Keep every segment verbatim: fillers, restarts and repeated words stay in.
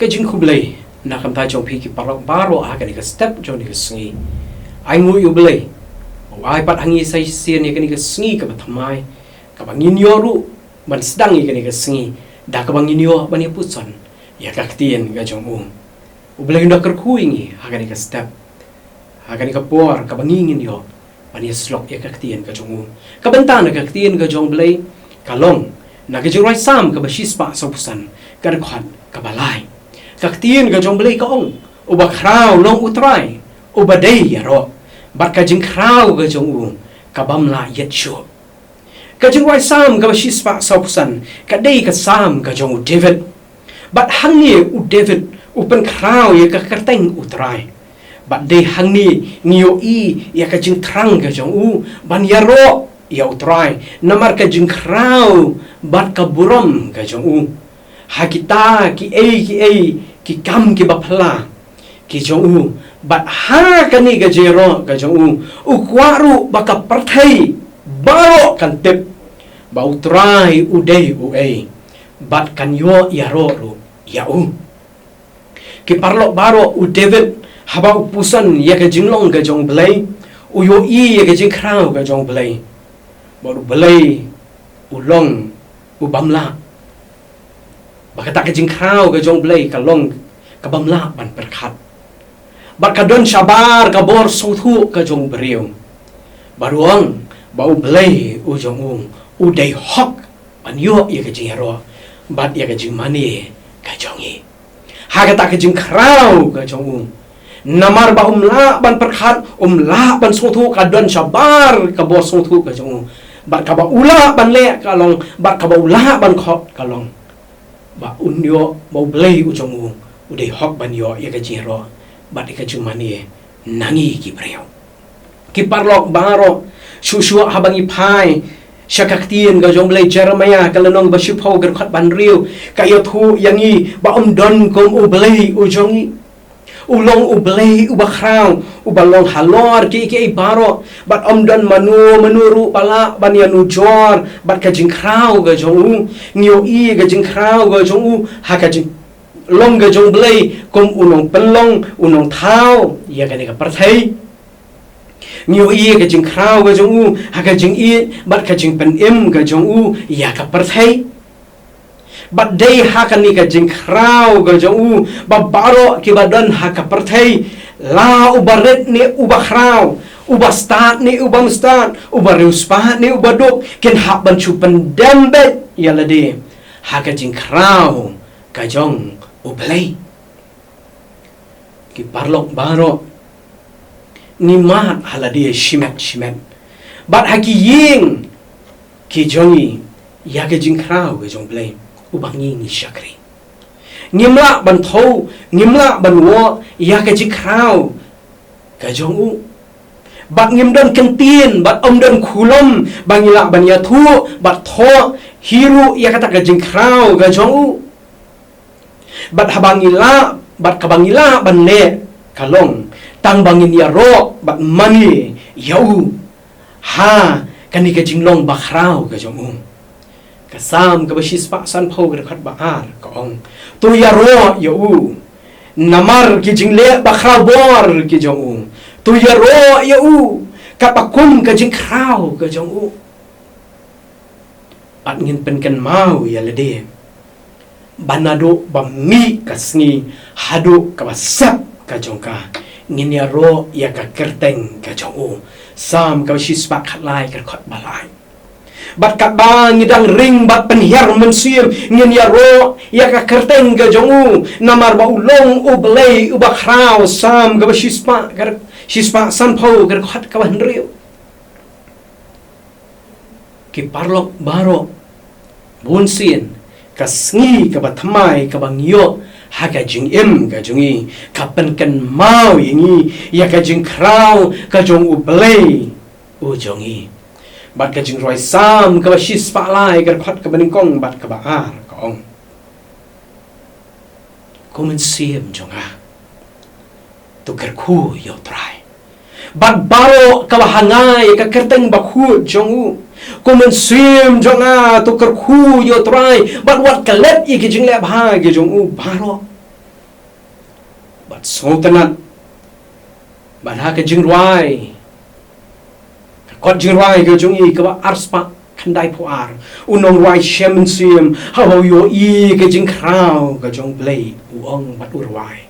Ka jingkhublei na ka bynta jong phi ki paralok baroh ha kane ka step jong kane ka sngi. Ai nguh ïa U Blei ba u ai pat ha ngi sa shisien ïa kane ka sngi kaba thymmai, kaba ngin ïoh ruh ban sdang ïa kane ka sngi da kaba ngin ïoh ban ïa puson ïa ka ktien ka jong u. U Blei un da kyrkhu ïa ngi ha kane ka step, ha kane ka por kaba ngi ngin ïoh ban ïa slok ïa ka ktien ka jong u. Ka bynta na ka ktien ka jong U Blei ka long na ka Jingrwai Salm kaba shispah sawphew san, ka dkhot kaba lai. Ka ktien ka jong U Blei ka ong, uba khraw long U Trai, uba dei ïaroh, bad ka jingkhraw ka jong u ka bym lah ïit shuh. Ka Jingrwai Salm kaba shispah sawphew san ka dei ka Salm ka jong u David. Bad hangne u David u pynkhraw ïa ka kyrteng U Trai. Bad dei hangne ngi ïohi ïa ka jingthrang ka jong u ban ïaroh ïa U Trai namar ka jingkhraw bad ka burom ka jong u. Ha kita kiei kiei ki kam kiba phylla ki jong u, bad ha kane ka jingïaroh ka jong u, u kwah ruh ba ka pyrthei baroh kan tip ba U Trai u dei uei, bad kan ïoh ïaroh ruh ïa u. Ki paralok baroh, u David haba u puson ïa ka jinglong ka jong U Blei, u ïohi ïa ka jingkhraw ka jong U Blei. Bad U Blei u long u bym lah, ba kata ka jingkhraw ka jong U Blei ka long ka bym lah ban pyrkhat. Bad ka don shabar ka bor sngewthuh ka jong u briew. Bad u ong ba U Blei u jong u u dei hok ban ïoh ïa ka jingïaroh bad ïa ka jingmane ka jong ngi. Ha kata ka jingkhraw ka jong u, namar ba um lah ban pyrkhat, um lah ban sngewthuh, ka don shabar ka bor sngewthuh ka jong u. Bad kaba u lah ban leh ka long, bad kaba u lah ban khot ka long, ba un ïoh, ba U Blei u jong u u dei hok ban ïoh ïa ka jingïaroh bad ïa ka jingmane na ngi ki briew. Ki paralok baroh, shuh shuh haba ngi phai sha ka ktien ka jong U Blei, Jeremiah ka lynnong ba shiphew, ka dkhot ba hynriew, ka ïathuh ïa ngi ba um don kum U Blei u jong ngi. U long U Blei uba khraw, uba long halor kiei kiei baroh, bad um don mano mano ruh ba lah ban ïanujor bad ka jingkhraw ka jong u. Ngi ïohi ka jingkhraw ka jong u ha ka jinglong ka jong U Blei kum u nongpynlong, u nongthaw ïa kane ka pyrthei. Ngi ïohi ka jingkhraw ka jong u ha ka jingïeit bad ka jingpynim ka jong u ïa ka pyrthei. Bad dei ha kane ka jingkhraw ka jong u ba baroh kiba don ha ka pyrthei, la uba rit ne uba khraw, uba stad ne uba ym stad, uba riewspah ne uba duk, kin hap ban shu pyndem beit ïa lade ha ka jingkhraw ka jong U Blei. Ki paralok baroh, ngi mad ha lade shimet shimet bad ha ki ïing ki jong ngi ïa ka jingkhraw ka jong U Blei uba ngi ngi shakri. Ngim lah ban thew, ngim lah ban wad ïa ka jingkhraw ka jong u. Bad ngim don kyntien bad ym don khulom ba ngi lah ban ïathuh bad thoh hi ruh ïa kata ka jingkhraw ka jong u. Bad haba ngi lah, bad kaba ngi lah ban leh ka long tang ba ngin ïaroh bad mane ïa u ha kane ka jinglong bakhraw ka jong u. Ka Salm kaba shispah sanphew, ka dkhot ba ar ka ong, to ïaroh ïa u namar ki jingleh bakhraw bor ki jong u. To ïaroh ïa u katba kum ka jingkhraw ka jong u. Bad ngin pynkynmaw ïa lade ba naduh ba mih ka sngi haduh kaba sep ka jong ka, ngin ïaroh ïa ka kyrteng ka jong u. Salm kaba shispah khatlai, ka dkhot ba lai. Bad katba ngi dang ring bad pynhiar mynsiem, ngin ïaroh ïa ka kyrteng ka jong u namar ba u long U Blei uba khraw. Salm kaba shispah, ka shispah sanphew, ka dkhot kaba hynriew. Ki paralok baroh, bunsien ka sngi kaba thymmai kaba ngi ïoh ha ka jingim ka jong ngi ka pynkynmaw ïa ngi ïa ka jingkhraw ka jong U Blei u jong ngi. Bad ka Jingrwai Salm kaba shispah lai, ka dkhot kaba nyngkong bad kaba ar ka ong, ko mynsiem jong nga, to kyrkhu ïa U Trai. Bad baroh kaba ha nga ïa ka kyrteng bakhuid jong u. Ko mynsiem jong nga, to kyrkhu ïa U Trai bad wat klet ïa ki jingleh bha ki jong u baroh. Sngewtynnat, bad ha ka jingrwai, ka kot jingrwai ka jong i kaba arspah khyndai phew ar, u nongrwai shem mynsiem haba u ïohi ka jingkhraw ka jong Blei, u ong bad u rwai: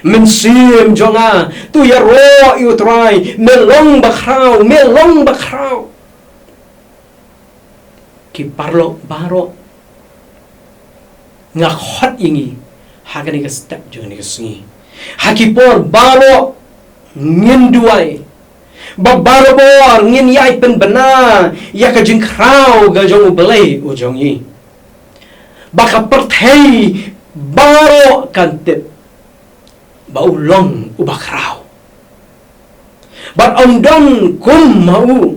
Mynsiem jong nga, to ïaroh ïa u Trai, me long bakhraw, me long bakhraw. Ki paralok baroh, nga khot ïa ngi ha kane ka step jong kane ka sngi, ha ki por baroh ngin duwai, ba barabor ngin ïai pynbna ïa ka jingkhraw ka jong U Blei u jong ngi, ba ka pyrthei baroh kan tip ba u long u bakhraw, bad ym don kum ma u.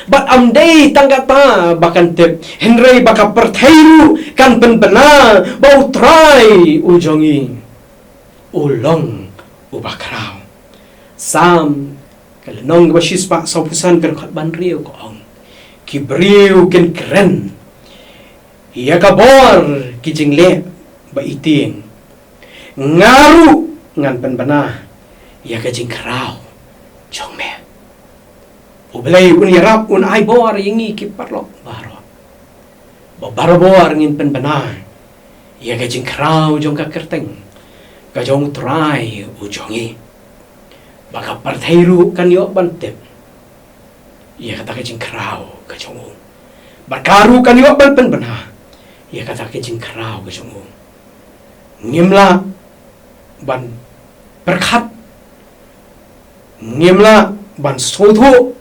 Bad ym dei tang kata ba kan tip, hynrei ba ka pyrthei ruh kan pynbna ba U Trai u jong ngi u long u bakhraw. Salm ka lynnong kaba shispah sawphew san, ka dkhot ba hynriew ka ong: Ki briew kin kren ïa ka bor ki jingleh ba i tieng, nga ruh ngan pynbna ïa ka jingkhraw jong me. U Blei un ïarap, un ai bor ïa ngi ki paralok baroh, ba barabor ngin pynbna ïa ka jingkhraw jong ka kyrteng ka jong U Trai u jong ngi, ba ka pyrthei ruh kan ïoh ban tip ïa kata ka jingkhraw ka jong u, bad ka ruh kan ïoh ban pynbna ïa kata ka jingkhraw ka jong u. Ngim lah ban pyrkhat, ngim lah ban sngewthuh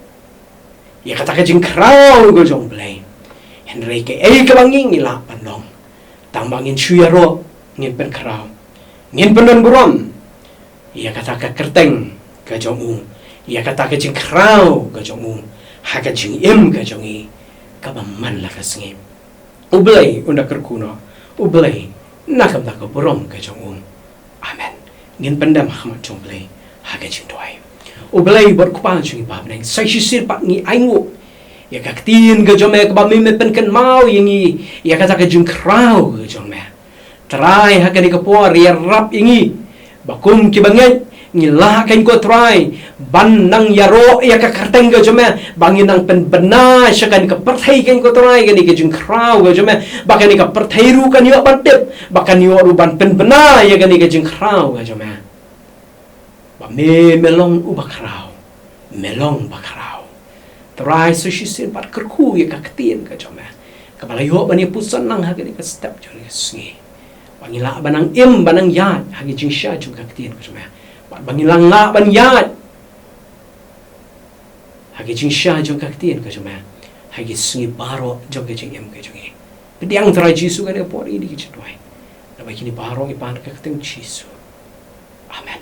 ïa kata ka jingkhraw ka jong U Blei. Hynrei kaei kaba ngi, ngi lah ban long, tang ba ngin shu ïaroh, ngin pynkhraw, ngin pyndon burom ïa kata ka kyrteng ka jong u, ïa kata ka jingkhraw ka jong u ha ka jingim ka jong ngi kaba man la ka sngi. U Blei un da kyrkhu noh, U Blei na ka bynta ka burom ka jong u. Amen. Ngin pyndem ha khmat jong U Blei ha ka jingduwai. U Blei bad Kpa jong ngi ba ha bneng, sa shisien pat ngi ainguh ïa ka ktien ka jong me kaba me, me pynkynmaw ïa ngi ïa kata ka jingkhraw ka jong me. Trai, ha kane ka por ïarap ïa ngi ba kum ki bangeit ngi lah, kane ko Trai, ban nang ïaroh ïa ka kyrteng ka jong me, ba ngin nang pynbna sha kane ka pyrthei, kane ko Trai, kane ka jingkhraw ka jong me, ba kane ka pyrthei ruh kan ïoh ban tip, ba kan ïoh ruh ban pynbna ïa kane ka jingkhraw ka jong me, ba me, me long u bakhraw, me long bakhraw. Trai, sa shisien pat kyrkhu ïa ka ktien ka jong me kaba la ïoh ban ïa puson lang ha kane ka step jong kane ka sngi, ba ngin lah ban nang im, ban nang ïaid ha ka jingshisha jong ka ktien ka jong me, bad ba ngin lah ban ïaid ha ka jingshisha jong ka ktien ka jong me ha ki sngi baroh jong ka jingim ka jong ngi. Pdiang, Trai Jisu, kane ka por ïa ngi ki jingduwai, naba kine baroh ngi pan ha ka kyrteng Jisu. Amen.